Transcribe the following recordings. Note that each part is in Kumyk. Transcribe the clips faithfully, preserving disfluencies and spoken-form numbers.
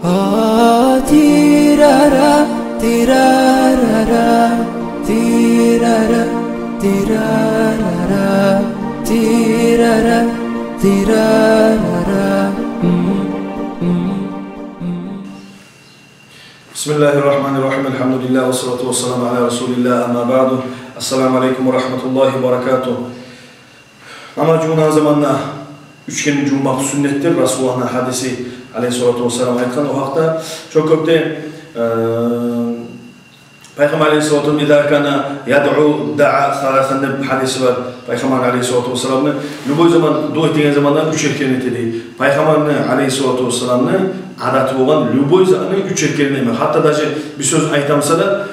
Тирара, тирарара, тирара, тирарара, тирара, тирарара. بسم الله الرحمن الرحيم. الحمد لله والصلاة والسلام على رسول الله. أما بعد. السلام عليكم ورحمة الله وبركاته. Намаз жувунагъан заманда уьч керен жувунмакъ сюннетдир. Расулуллагьны гьадиси, алейгьиссалату вассалам, айтгъан о гьакъда. Шо кёпде, э, Пайхаммар алейгьиссалату вассалам «إذا كان يدعو دعا ثلاثا» деп гьадиси бар. Пайхаммар алейгьиссалату вассаламны любой заман дуа этеген заманда уьчер керен этеди. Пайхаммарны алейгьиссалату вассаламны адаты болгъан любой затны уьчер керен этмек. Гьатта даже бир сёз айтамса да,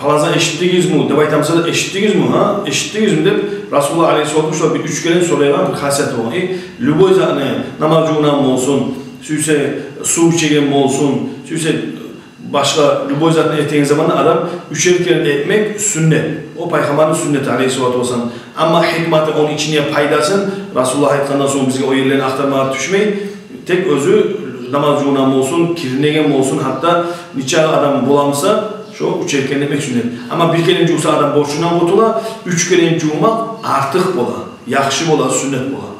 «Палаза, эшитдигизми?» деп айтамса да, «Эшитдигизми, гьа? Эшитдигизми?» деп Расулуллагь алейгьиссалату вассалам бир уьч керен сорайгъан бир хасияты болгъан. Э, любой затны, намаз жувунагъан болсун, сюйсе сув ичеген болсун, сюйсе башгъа любой затны этеген заманда адам уьчер керен этмек сюннет. О Пайхаммарны сюннети алейгьиссалату вассалам. Амма гьикматы, ону ичинде пайдасын Расулуллагь айтгъандан сонг бизге о ерлени ахтармагъа тюшмей, тек оьзю намаз жувунагъан болсун, киринеген болсун, гьатта нечакъы адам боламса, шо уьчер керен этмек сюннет. Амма бир керен жувса адам борчундан къутула, уьч керен жувмакъ артыкъ бола, яхшы бола, сюннет бола.